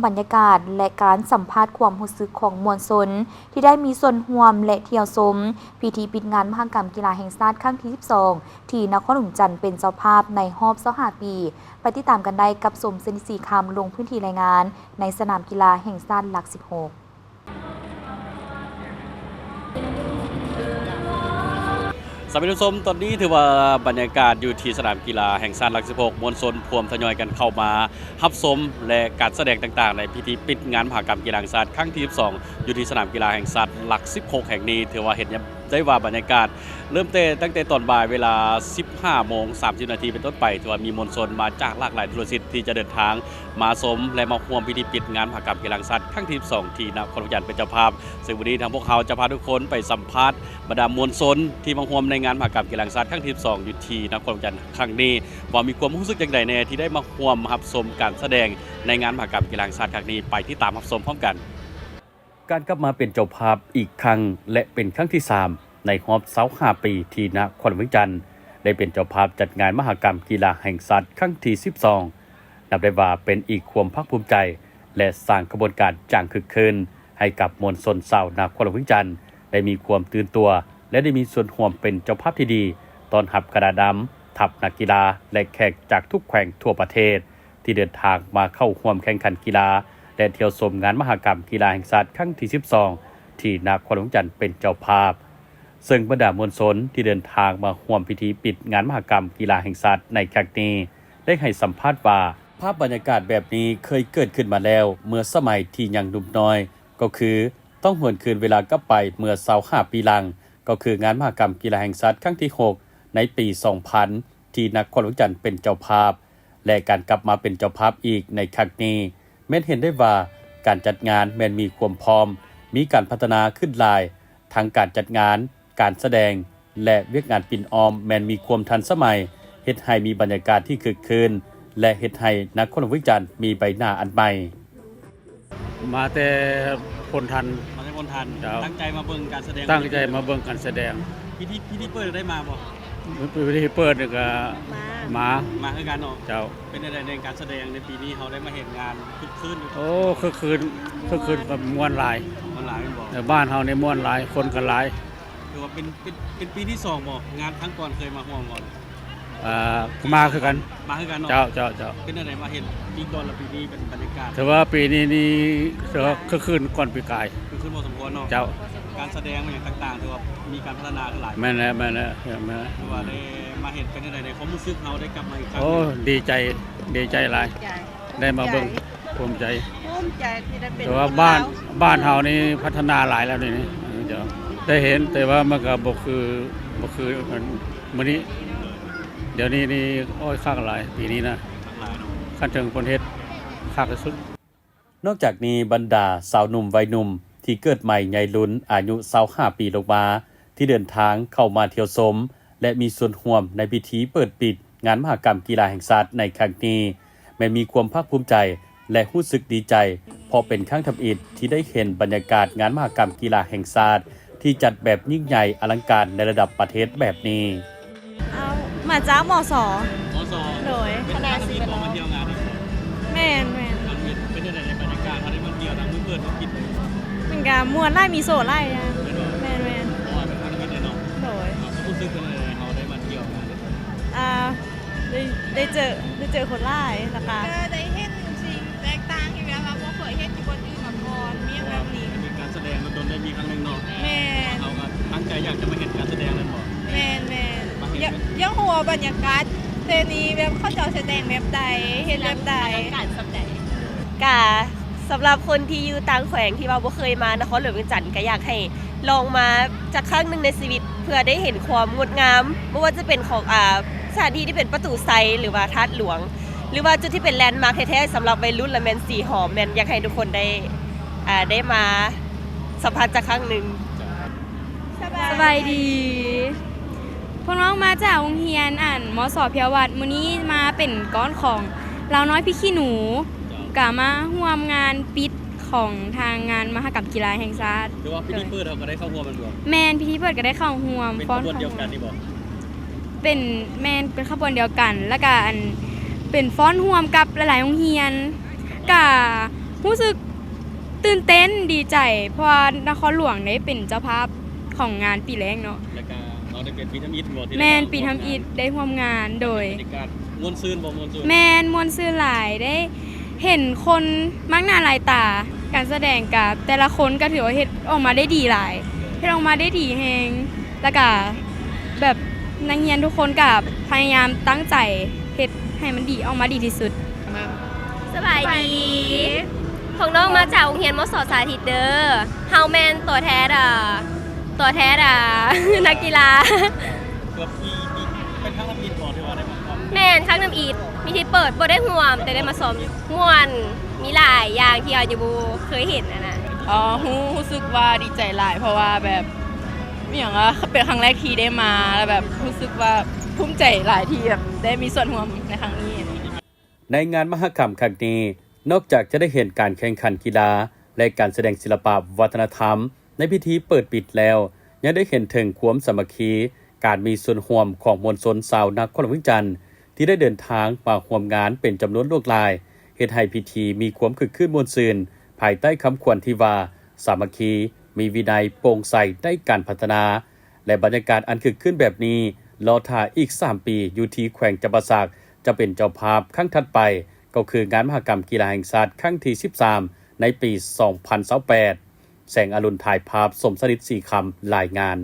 ບັນຍາກາດ ແລະ ການສຳພາດຄວາມຮູ້ສຶກຂອງມວນຊົນທີ່ໄດ້ມີສ່ວນຮ່ວມ ແລະ ທ່ຽວຊົມພິທີປິດງານມະຫະກຳກິລາແຫ່ງຊາດຄັ້ງທີສິບສອງ ທີ່ນະຄອນຫຼວງວຽງຈັນເປັນເຈົ້າພາບໃນຮອບຊາວຫ້າປີ. ໄປຕິດຕາມກັນໄດ້ກັບສົມ ເສນນິດສີຄຳ ລົງພື້ນທີ່ລາຍງານໃນສະໜາມກິລາແຫ່ງຊາດຫຼັກສິບຫົກ. ສະບາຍດີທ່ານຜູ້ຊົມ, ຕອນນີ້ຖືວ່າບັນຍາກາດຢູ່ທີ່ສະໜາມກິລາແຫ່ງຊາດຫຼັກສິບຫົກ ມວນຊົນພວມທະຍອຍກັນເຂົ້າມາຮັບຊົມ ແລະ ການສະແດງຕ່າງໆ ໃນພິທີປິດງານມະຫະກຳກິລາແຫ່ງຊາດຄັ້ງທີສິບສອງ ຢູ່ທີ່ສະໜາມກິລາແຫ່ງຊາດຫຼັກສິບຫົກແຫ່ງນີ້. ຖືວ່າເຫັນໄດ້ວ່າບັນຍາກາດເລີ່ມແຕ່ ຕັ້ງແຕ່ຕອນບ່າຍເວລາສິບຫ້າໂມງສາມສິບນາທີເປັນຕົ້ນໄປ ຖືວ່າມີມວນຊົນມາຈາກຫຼາກຫຼາຍທົ່ວໂລກທີ່ຈະເດີນທາງ ມາຊົມ ແລະ ມາຮ່ວມພິທີປິດງານມະຫະກຳກິລາແຫ່ງຊາດຄັ້ງທີສິບສອງ ທີ່ນະຄອນຫຼວງວຽງຈັນເປັນເຈົ້າພາບ. ເຊິ່ງມື້ນີ້ທາງພວກເຮົາຈະພາທຸກຄົນໄປສຳພາດບັນດາມວນຊົນທີ່ມາຮ່ວມໃນງານມະຫະກຳກິລາແຫ່ງຊາດຄັ້ງທີສິບສອງ ຢູ່ທີ່ນະຄອນຫຼວງວຽງຈັນຄັ້ງນີ້ ວ່າມີຄວາມຮູ້ສຶກຢ່າງໃດແດ່ທີ່ໄດ້ມາຮ່ວມຮັບຊົມການສະແດງໃນງານມະຫະກຳກິລາແຫ່ງຊາດຄັ້ງນີ້. ໄປຕິດຕາມຮັບຊົມພ້ອມກັນ. ການກັບມາເປັນເຈົ້າພາບອີກຄັ້ງ ແລະ ເປັນຄັ້ງທີສາມໃນຮອບຊາວຫ້າປີ ທີ່ນະຄອນຫຼວງວຽງຈັນໄດ້ເປັນເຈົ້າພາບຈັດງານມະຫະກຳກິລາແຫ່ງຊາດຄັ້ງທີສິບສອງ ນັບໄດ້ວ່າເປັນອີກຄວາມພາກພູມໃຈ ແລະ ສ້າງຂະບວນການຢ່າງຄຶກຄື້ນໃຫ້ກັບມວນຊົນຊາວນະຄອນຫຼວງວຽງຈັນໄດ້ມີຄວາມຕື່ນຕົວ ແລະ ໄດ້ມີສ່ວນຮ່ວມເປັນເຈົ້າພາບທີ່ດີ ຕ້ອນຮັບຄະນະນຳ, ທັບນັກກິລາ ແລະ ແຂກຈາກທຸກແຂວງທົ່ວປະເທດ ທີ່ເດີນທາງມາເຂົ້າຮ່ວມແຂ່ງຂັນກິລາ ແລະ ທ່ຽວຊົມງານມະຫະກຳກິລາແຫ່ງຊາດຄັ້ງທີສິບສອງ ທີ່ນະຄອນຫຼວງວຽງຈັນເປັນເຈົ້າພາບ. ເຊິ່ງບັນດາມວນຊົນທີ່ເດີນທາງມາຮ່ວມພິທີປິດງານມະຫະກຳກິລາແຫ່ງຊາດໃນຄັ້ງນີ້ ໄດ້ໃຫ້ສຳພາດວ່າ ພາບບັນຍາກາດແບບນີ້ເຄີຍເກີດຂຶ້ນມາແລ້ວເມື່ອສະໄໝທີ່ຍັງໜຸ່ມນ້ອຍ, ກໍຄືຕ້ອງຫວນຄືນເວລາກັບໄປເມື່ອຊາວຫ້າປີຫຼັງ, ກໍຄືງານມະຫະກຳກິລາແຫ່ງຊາດຄັ້ງທີຫົກ ໃນປີສອງພັນ ທີ່ນະຄອນຫຼວງວຽງຈັນເປັນເຈົ້າພາບ ແລະ ການກັບມາເປັນເຈົ້າພາບອີກໃນຄັ້ງນີ້ ແມ່ນເຫັນໄດ້ວ່າການຈັດງານແມ່ນມີຄວາມພ້ອມ, ມີການພັດທະນາຂຶ້ນຫຼາຍ, ທັງການຈັດງານ, ການສະແດງ ແລະ ວຽກງານປິ່ນອ້ອມແມ່ນມີຄວາມທັນສະໄໝ, ເຮັດໃຫ້ມີບັນຍາກາດທີ່ຄຶກຄື້ນ ແລະ ເຮັດໃຫ້ນະຄອນຫຼວງວຽງຈັນມີໃບໜ້າອັນໃໝ່. ມາແຕ່ໂພນທັນ. ມາແຕ່ໂພນທັນ. ເຈົ້າ. ຕັ້ງໃຈມາເບິ່ງການສະແດງ. ຕັ້ງໃຈມາເບິ່ງການສະແດງ. ພິທີ ພິທີເປີດໄດ້ມາບໍ່? ພິທີເປີດນີ້ກໍມາ. ມາ. ມາຄືກັນເນາະ. ເຈົ້າ. ເປັນຈັ່ງໃດໃນການສະແດງໃນປີນີ້ ເຮົາໄດ້ມາເຫັນງານຄຶກຄື້ນຢູ່? ໂອ້ ຄຶກຄື້ນ ຄຶກຄື້ນກໍມ່ວນຫຼາຍ. ມ່ວນຫຼາຍແມ່ນບໍ່? ເອີ ບ້ານເຮົານີ້ມ່ວນຫຼາຍ ຄົນກໍຫຼາຍ. ຖືວ່າເປັນ ເປັນ ເປັນປີທີສອງບໍ່? ງານຄັ້ງກ່ອນເຄີຍມາຮ່ວມບໍ່? ອ່າ ມາຄືກັນ. ມາຄືກັນເນາະ. ເຈົ້າ ເຈົ້າ ເຈົ້າ. ເປັນຈັ່ງໃດມາເຫັນປີກ່ອນ ແລະ ປີນີ້ເປັນບັນຍາກາດ? ຖືວ່າປີນີ້ນີ້ ຖືວ່າຄຶກຄື້ນກ່ອນປີກາຍ. ຄຶກຄື້ນພໍສົມຄວນເນາະ. ເຈົ້າ. ການສະແດງຫຍັງຕ່າງໆ ຖືວ່າມີການພັດທະນາຂຶ້ນຫຼາຍ. ແມ່ນແລ້ວ ແມ່ນແລ້ວ ແມ່ນແລ້ວ. ຖືວ່າໄດ້ມາເຫັນ ເປັນຈັ່ງໃດໃນຄວາມຮູ້ສຶກເຮົາໄດ້ກັບມາອີກຄັ້ງ? ໂອ້ ດີໃຈ ດີໃຈຫຼາຍ. ໄດ້ມາເບິ່ງ ພູມໃຈ. ພູມໃຈທີ່ໄດ້ເປັນ ແຕ່ວ່າບ້ານ ຄົນລາວ ບ້ານເຮົານີ້ພັດທະນາຫຼາຍແລ້ວນີ້ ເຈົ້າ. ໄດ້ເຫັນ ແຕ່ວ່າມັນກໍບໍ່ຄື ບໍ່ຄືອັນມື້ນີ້. ດຽວນີ້ນີ້ ໂອ້ຍ ຄັກຫຼາຍ ປີນີ້ນະ. ຄັກຫຼາຍເນາະ. ຄັນເຖິງເພິ່ນເຮັດ ຄັກທີ່ສຸດ. ນອກຈາກນີ້ ບັນດາຊາວໜຸ່ມໄວໜຸ່ມທີ່ເກີດໃໝ່ໃຫຍ່ລຸນ ອາຍຸຊາວຫ້າປີລົງມາ ທີ່ເດີນທາງເຂົ້າມາທ່ຽວຊົມ ແລະ ມີສ່ວນຮ່ວມໃນພິທີເປີດປິດງານມະຫະກຳກິລາແຫ່ງຊາດໃນຄັ້ງນີ້ ແມ່ນມີຄວາມພາກພູມໃຈ ແລະ ຮູ້ສຶກດີໃຈ ເພາະເປັນຄັ້ງທຳອິດທີ່ໄດ້ເຫັນບັນຍາກາດງານມະຫະກຳກິລາແຫ່ງຊາດ ທີ່ຈັດແບບຍິ່ງໃຫຍ່ອະລັງການໃນລະດັບປະເທດແບບນີ້. ເອົາ ມາຈາກ ມສ. ມສ. ໂດຍ ເປັນຄັ້ງທຳອິດບໍ່ມາທ່ຽວງານນີ້? ແມ່ນໆ. ເປັນຈັ່ງໃດໃນບັນຍາກາດ ເຮົາໄດ້ມາທ່ຽວທັງມື້ເປີດມື້ປິດ? ມັນກະມ່ວນຫຼາຍ ມີໂຊຫຼາຍຢ່າງ. ແມ່ນໆ. ເພາະວ່າເປັນຄັ້ງທຳອິດເລີຍເນາະ. ໂດຍ. ເຮົາກໍຮູ້ສຶກເປັນຈັ່ງໃດ ເຮົາໄດ້ມາທ່ຽວງານ? ອ່າ ໄດ້ ໄດ້ເຈີ ໄດ້ເຈີຄົນຫຼາຍ ແລ້ວກະ ກໍໄດ້ເຫັນສິ່ງແຕກຕ່າງທີ່ແບບວ່າບໍ່ເຄີຍເຫັນຢູ່ບ່ອນອື່ນມາກ່ອນ ມີຫຍັງແບບນີ້. ເພາະວ່າມີການສະແດງ ດົນໆໄດ້ມີຄັ້ງໜຶ່ງເນາະ. ແມ່ນ. ເຮົາກໍຕັ້ງໃຈຢາກຈະມາເຫັນການສະແດງນັ້ນບໍ່? ແມ່ນໆ. ຢາກ ຢາກຮູ້ວ່າບັນຍາກາດແຕ່ນີ້ແບບເຂົາເຈົ້າສະແດງແບບໃດ ເຮັດແບບໃດ? ການສະແດງ ກະ ສຳລັບຄົນທີ່ຢູ່ຕ່າງແຂວງທີ່ວ່າບໍ່ເຄີຍມານະຄອນຫຼວງວຽງຈັນ ກໍຢາກໃຫ້ລອງມາຈັກຄັ້ງໜຶ່ງໃນຊີວິດ ເພື່ອໄດ້ເຫັນຄວາມງົດງາມ ບໍ່ວ່າຈະເປັນຂອງ ອ່າ ສະຖານທີ່ທີ່ເປັນປະຕູໄຊ ຫຼືວ່າທາດຫຼວງ ຫຼືວ່າຈຸດທີ່ເປັນແລນມາກແທ້ໆ ສຳລັບໄວລຸ້ນລະແມ່ນສີຫອມ ແມ່ນຢາກໃຫ້ທຸກຄົນໄດ້ ອ່າ ໄດ້ມາສຳຜັດຈັກຄັ້ງໜຶ່ງ. ສະບາຍດີ ພວກນ້ອງມາຈາກໂຮງຮຽນ ອັນ ມສ ເພຍວັດ ມື້ນີ້ມາເປັນກ້ອນຂອງລາວນ້ອຍພິກຂີ້ໜູ ກະມາຮ່ວມງານປິດຂອງທາງງານມະຫະກຳກິລາແຫ່ງຊາດ. ຖືວ່າພິທີເປີດເຮົາກໍໄດ້ເຂົ້າຮ່ວມແມ່ນບໍ່? ແມ່ນ ພິທີເປີດກໍໄດ້ເຂົ້າຮ່ວມ. ເປັນຂະບວນດຽວກັນນີ້ບໍ່? ເປັນ ແມ່ນ ເປັນຂະບວນດຽວກັນ ແລ້ວກະ ອັນ ເປັນຟ້ອນຮ່ວມກັບຫຼາຍໆໂຮງຮຽນ ກະ ຮູ້ສຶກຕື່ນເຕັ້ນດີໃຈ ເພາະວ່ານະຄອນຫຼວງໄດ້ເປັນເຈົ້າພາບຂອງງານປີແລກເນາະ. ແລ້ວກະເຮົາໄດ້ເປັນປີທຳອິດບໍ່ ທີ່ ແມ່ນ ໄດ້ມາຮ່ວມງານ ປີທຳອິດໄດ້ຮ່ວມງານ ໂດຍ ບັນຍາກາດມ່ວນຊື່ນບໍ່? ມ່ວນຊື່ນ. ແມ່ນ ມ່ວນຊື່ນຫຼາຍ ໄດ້ເຫັນຄົນມາກໜ້າຫຼາຍຕາ ການສະແດງກະແຕ່ລະຄົນກະຖືວ່າເຮັດອອກມາໄດ້ດີຫຼາຍ ເຮັດອອກມາໄດ້ດີແຮງ ແລ້ວກະແບບນັກຮຽນທຸກຄົນກະພະຍາຍາມຕັ້ງໃຈເຮັດໃຫ້ມັນດີ ອອກມາດີທີ່ສຸດ. ສະບາຍດີ ພວກນ້ອງມາຈາກໂຮງຮຽນ ມສ ສາທິດເດີ ເຮົາແມ່ນຕົວແທນ ເອີ ຕົວແທນ ເອີ ນັກກິລາ. ເກືອບມີ ມີ ເປັນຄັ້ງທຳອິດບໍ່ ທີ່ວ່າໄດ້ມາຮ່ວມ? ແມ່ນ ຄັ້ງທຳອິດ ມີທີ່ເປີດ ບໍ່ໄດ້ຮ່ວມ ແຕ່ໄດ້ມາຊ້ອມ ມ່ວນ ມີຫຼາຍຢ່າງທີ່ເຮົາຍັງບໍ່ເຄີຍເຫັນຫັ້ນນະ. ອໍ ຮູ້ ຮູ້ສຶກວ່າດີໃຈຫຼາຍ ເພາະວ່າແບບ ມີຫຍັງວ່າ ເປັນຄັ້ງແລກທີ່ໄດ້ມາ ແລ້ວແບບຮູ້ສຶກວ່າພູມໃຈຫຼາຍທີ່ແບບໄດ້ມີສ່ວນຮ່ວມໃນຄັ້ງນີ້. ໃນງານມະຫະກຳຄັ້ງນີ້ ນອກຈາກຈະໄດ້ເຫັນການແຂ່ງຂັນກິລາ ແລະ ການສະແດງສິລະປະວັດທະນະທຳໃນພິທີເປີດປິດແລ້ວ, ຍັງໄດ້ເຫັນເຖິງຄວາມສາມັກຄີ, ການມີສ່ວນຮ່ວມຂອງມວນຊົນຊາວນະຄອນຫຼວງວຽງຈັນ ທີ່ໄດ້ເດີນທາງມາຮ່ວມງານເປັນຈຳນວນຫຼວງຫຼາຍ, ເຮັດໃຫ້ພິທີມີຄວາມຄຶກຄື້ນມ່ວນຊື່ນ ພາຍໃຕ້ຄຳຂວັນທີ່ວ່າ ສາມັກຄີ, ມີວິໄນ, ໂປ່ງໃສໃນການພັດທະນາ. ແລະ ບັນຍາກາດອັນຄຶກຄື້ນແບບນີ້ ລໍຖ້າອີກສາມປີ ຢູ່ທີ່ແຂວງຈຳປາສັກ ຈະເປັນເຈົ້າພາບຄັ້ງຖັດໄປ ກໍຄືງານມະຫະກຳກິລາແຫ່ງຊາດຄັ້ງທີສິບສາມ ໃນປີສອງພັນຊາວແປດ. ແສງອາລຸນ ຖ່າຍພາບ, ສົມສະໜິດ ສີຄຳ ລາຍງານ.